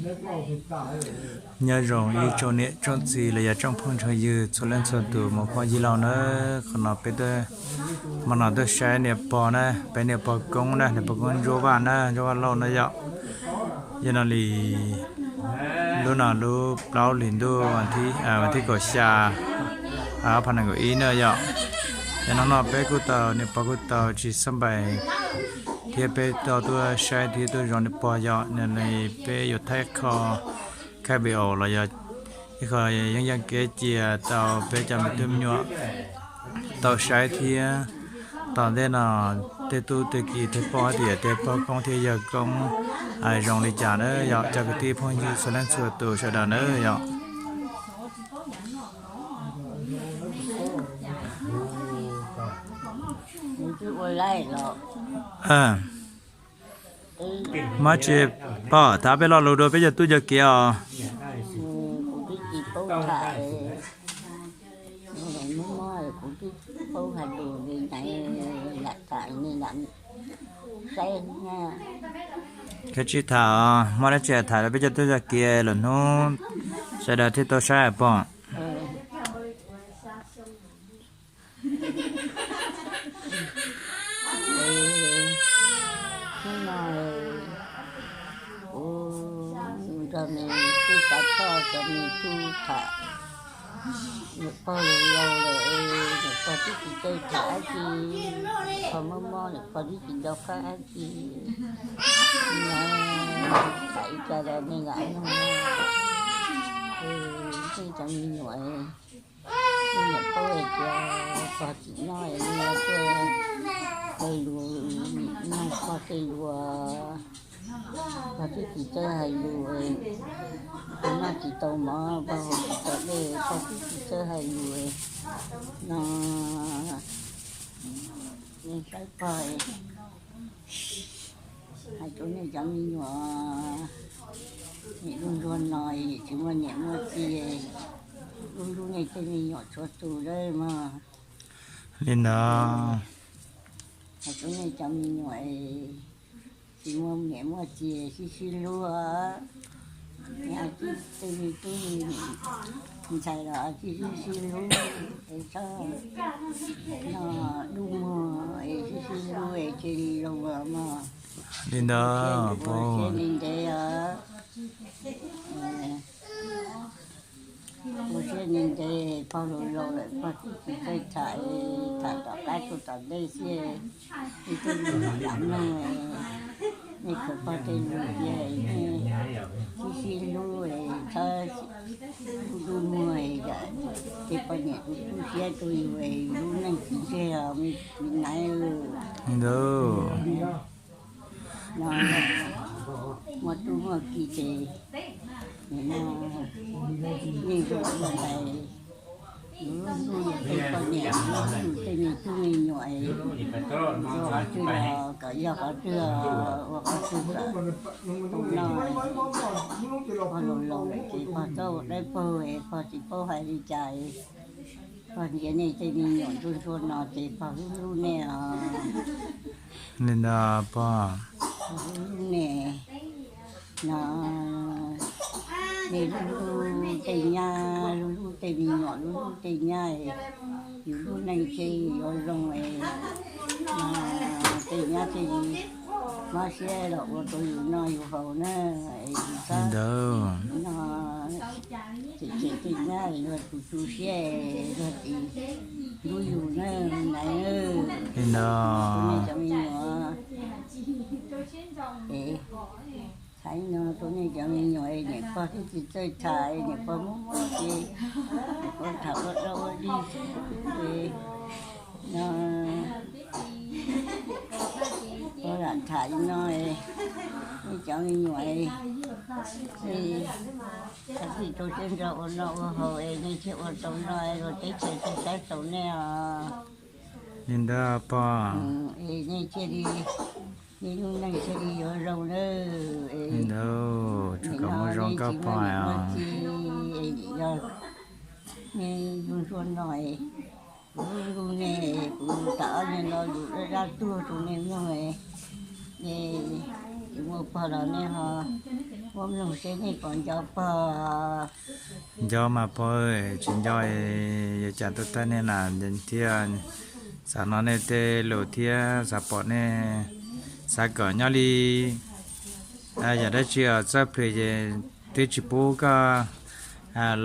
Nyob zoo ib tsoom niam tsoom txiv los yog tsoom phooj tsoom ywg txhua leej txhua tus mus phooj ywg laus na, qhov no peb tuaj, hmo no tuaj saib niam pog na, peb niam pog koob na, niam pog koob Ntsuab Vaj na, Ntsuab Vaj Lauj na yom. Yog no li lub no lub plaub hlis ntuj, vas thib kaum xya, ob phav nees nkaum ib na yom. Yog no no peb kuj tau, niam pog kuj tau tsis xab npais thiab peb tau tuaj saib thiab tuaj zov niam pog yom. Yog no li peb yuav thaij qho kha video los yog ib qho yeeb yaj kev cia tau peb cov me tub me nyuam tau saib thiab. Tom ntej no tej tub tej ki thiaj paub hais tias tej pog koob thiab yawg koob zoo li cas na yom, cov kwv tij phooj ywg txhua leej txhua tus sawv daws na yom. Muab tsis pom tham peb lo lus dua peb cov tub cov kiv os. Koj tsis tham, muaj dab tsi tham rau peb cov tub cov kiv lwm hnub sawv daws thiaj tau saib pom. Hnub no kuv nrog me tub Xav Thoj cov me tub tham niam pog laus lawm, niam pog twb tsis txawj tham dab tsi, niam pog mob mob niam pog twb tsis nco qab dab tsi. Tham ib co rau nej lam mloog, nej cov me nyuam, nej niam paub hais tias pog tsis nyob es nej tuaj hais lus, mloog pog tej lus, pog twb tsis txawj hais lus, pog noj tsis tau mov, pog haus tsis tau dej, pog twb tsis txawj hais lus no. Nej saib pog, hais rau nej cov me nyuam, niam lub nruag no tsis muaj niam muaj txiv, hlub hlub nej tej me nyuam txhua tus lawm mog. Li ntawd, hais rau nej cov me nyuam tsis muaj niam muaj txiv sib sib hlub, tej me tub ntxhais los sib sib hlub, es txhob no dub muag es sib sib hlub es cia li zoo los mog. Li ntawd, siab ntev ntev os. Ua siab ntev ntev, pog laus laus lawm pog twb tsis txawj tham, tham tom qab txog tom ntej xwb. Ib tug me nyuam lam mloog, nej khaws pog tej lus tias nej sib sib hlub, txhob dub muag, ces poj niam tu tu siab rau yus, yus lub neej tsis ntseg os me naiv. Ntawd no muaj tub muaj ki ces nim no yeej zoo dua ntais, yus lub hlub yus tej poj niam, yus lub hlub yus tej me tub me nyuam, ua qhov twg los kom yog qhov twg, ua qhov twg kom tau noj, pog laus laus lawm ces pog txhob ua dawb paug, pog tsis paub hais li cas, pog nrhiav nej tej me nyuam ntsuag ntsuag no ces pog hlub hlub nej os. Li ntawd pog, hlub hlub nej no, nej hlub hlub tej nyab, hlub hlub tej me nyuam, hlub hlub tej nyab, yus lub neej thiaj yuav zoo, tej nyab thiaj li mob siab los ua rau yus noj yus haus na. Li ntawd, no, tseem tseem tej nyab luag tu tu siab, luag tsis hlub yus na, naiv. Li ntawd, nej cov me nyuam, es txhais no rau nej cov me nyuam, niam pog twb tsis txawj tham, niam pog mob mob ces niam pog tham ua dog ua dig xwb, no, pog lam tham li no, nej cov me nyuam, nej txhob txwm rau siab ntso ua noj ua haus es nej thiaj ua tau noj, luag teb chaws thiaj saib taus nej os. Li ntawd pog, es nej thiaj li, nej lub neej thiaj li yuav zoo lawm. Li ntawd, tsuas kom muaj zoo koj pog os. Yog nej ntsuag ntsuag no, kuv hlub nej, kuv tham ob niag lo lus dab dab tuag rau nej mloog, nej tsis muaj pog los nej ho Ua mloog seb nej puas nco pog. Nco mas pog, tsis nco yuav cas tuaj thaij nej na thiab. Xav hnov nej tej lus thiab xav pom nej, xav kom nyob li yam dab tsi os txawj plhis ces twb tsis pub koj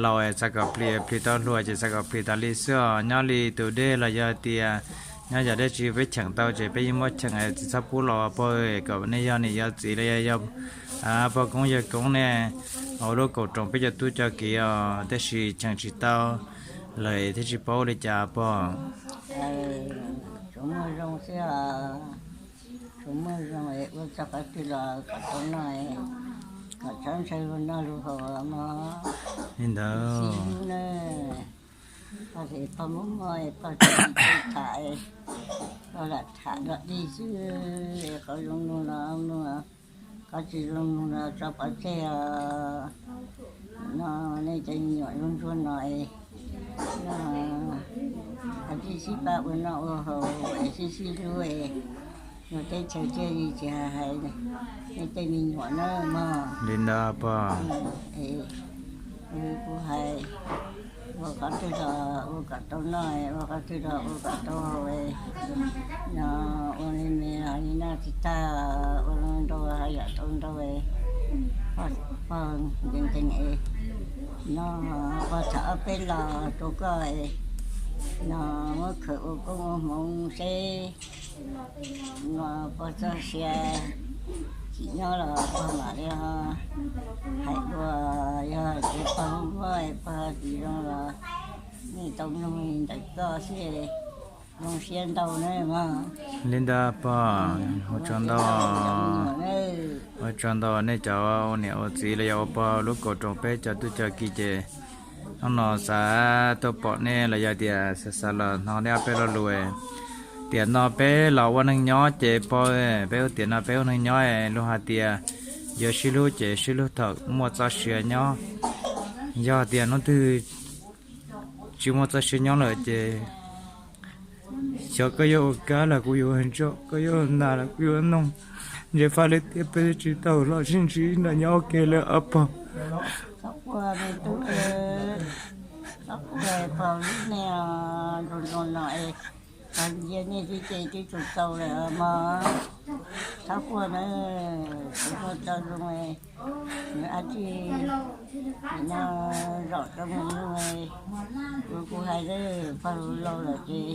laus es xav kom plhis plhis tau hluas ces xav kom plhis tas li xwb os. Nyob li tus dej los yog tias nyob yam dab tsi peb cheem tau ces peb yeej muab cheem, tsis txhob pub los pog, kom nej yog niam yog txiv los yog pog koob yawg koob nej ua lub koom roos peb cov tub cov kiv os, tab sis cheem tsis tau lawm thiaj tsis paub li cas pog. Tsuas muaj zoo xwb, tsuas muaj zoo es ua txog qhov twg los kom tau noj, kom txhob ntshaw luag noj luag haus mog. Li ntawd na, pog es pog muaj mob es pog tsis tau tham, pog lam tham dog dig xwb, qhov zoo nug los nug, qhov tsis zoo nug los tso pov tseg os. No nej cov me nyuam zoo ntsuag no es, no, qhov tsis sib pab ua noj ua haus es sib sib hlub es, luag teb chaws tsiaj li tsis hais hais nej tej me nyuam na mog. Li ntawd pog. Kuv hais, ua qhov twg los ua kom tau noj, ua qhov twg los ua kom tau haus, no ua li me li noj tsis tag, ua ntau haj yam tau ntau, pog nkees nkees es, no pog tham ob peb los rau koj, no muab khawm ua koob ua hmoov seb, no pog txoj sia tsim nyob los pog mam li hais dua, yog tias pog muaj pog tsis zoo los nej tau mloog ntawm koj xwb, zoo siab ntau na mog. Li ntawd pog, ua tsaug ntau, ua tsaug ntau nej cov ua niam ua txiv los yog ua pog lub koom roos peb cov tub cov kiv ces hnub no xav tuaj pom nej los yog tias xav xav los hnov nej ob peb lo lus. Tiam no peb los ua neeg nyob ces pog, peb tiam no peb ua neeg nyob luag hais tias yuav sib hlub ces sib hlub thaum muaj txoj sia nyob. Yog tias hnub twg tsis muaj txoj sia nyob lawm ces xyov koj yuav ua kab los kuv yuav ua ntsaum, koj yuav ua nas los kuv yuav ua noog. Ntshe faj lwm tiam peb twb tsis tau los sib ntsib nrog nyob ua ke lawm os pog. Txhob quaj me tub, txhob quaj pog, lub neej zoo zoo no es pog ntsia nej xwb ces twb tsaus tsaus lawm mog. Txhob quaj na, kuv ua tau zoo, nws ab tsi no zom rau mus nug, kuv kuv hais lawm pog laus lawm ces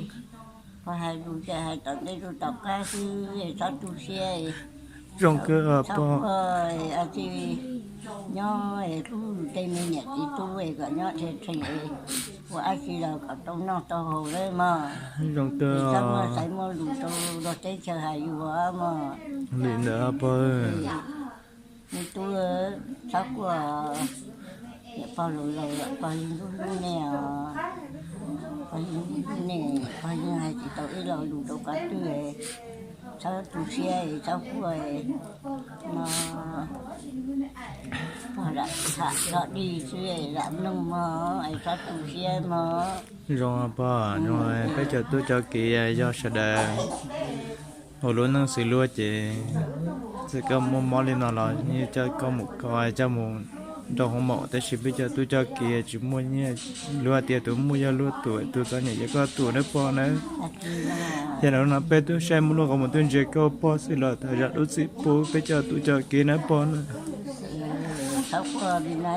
pog hais lus ces hais tom ntej rau tom qab xwb, txhob tu siab. Zoo kawg txhob pog, quaj, ab tsi nyob es hlub tej me niam txiv tub es kom nyob rhe rhe es ua ab tsi los kom tau noj tau haus lawm mog. Zoo kawg, txhob muaj xaiv muaj lus rau luag teb chaws hais yus mog. Li ntawd pog. Me tub, txhob quaj, niam pog laus laus lawm pog yeej hlub hlub nej os, pog yeej hlub hlub nej, pog yeej hais tsis tau ib lo lus rau qhov twg, txhob tu siab txhob quaj no, pog lam tham dog dig xwb lam mloog mog, es txhob tu siab mog. Zoo pog, zoo, peb cov tub cov kiv yog sawv daws ua lub neej xws luag ces txawm koj muaj mob li no los yeej coj koj mus kho, coj mus nrau hoob maum, tab sis peb cov tub cov kiv tsis muaj nyiaj, luag tias tus muaj yog luag tus, tus txom nyem yog koj tus nawb pog nawb. Yog li no peb tub saib muaj lub qhov muag twb ntsia koj pog xwb los thov zam lub txim pub peb cov tub cov kiv nawb pog nawb. Txhob quaj li na,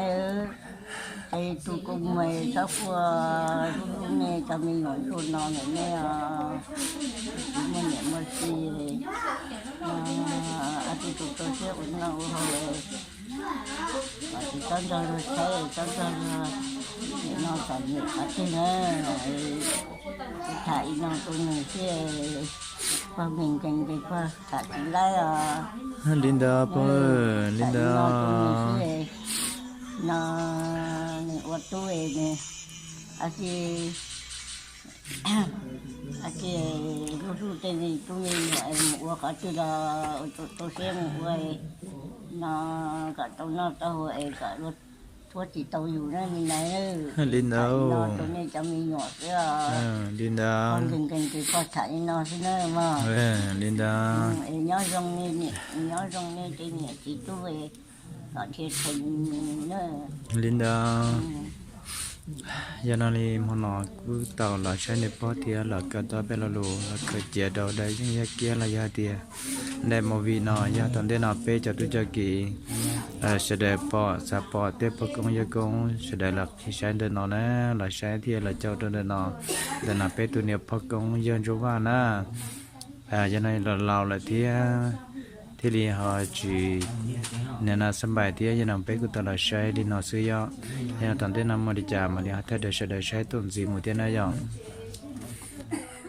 es tus koob muag txhob quaj, hlub hlub nej cov me nyuam ntsuag no ntawm nej os, tsis muaj niam muaj txiv, ab tsi tus rau siab ua noj ua haus, kom tsis txhob nrog luag saib, txhob nrog luag niam no txom nyem qhov twg na. Kuv tham li no rau nws xwb, pog nkees nkees ces pog tham tsis laib os. Li ntawd pog, li ntawd no nws ua tub es nws, ab tsi, ab tsi hlub hlub tej me tub me nyuam es mus ua qhov twg los ua rau siab mus ua no, kom tau noj tau haus es kom luag thuab tsis tau yus na me na. Li ntawd no rau nej cov me nyuam xwb os. Li ntawd, nkees nkees ces pog tham li no xwb na mog. Li ntawd, es nyob zoo nej, nyob zoo nej tej niam txiv tub es Li ntawd, yog no li hmo no kuj tau los saib nej pob thiab los kawm tau peb lo lus los khaws cia rau daim yeeb yaj kiab los yog hais tias daim movie no yog tom ntej no peb cov tub cov kiv sawv daws pom xav pom tej pog koob yawg koob sawv daws los qhib saib ntawm no na, los saib thiab los caum rau ntawm no. Ntawm no peb tus niam pog koob yawg Ntsuab Vaj na, yog no los laus lawm thiab, thiaj li ho tsis nim no xab npais thiab, yog no peb kuj tau los saib li no xwb yom. Yog no tom ntej no muaj li cas mam li ho thaij rau sawv daws saib tuaj ntxiv mus thiab na yom.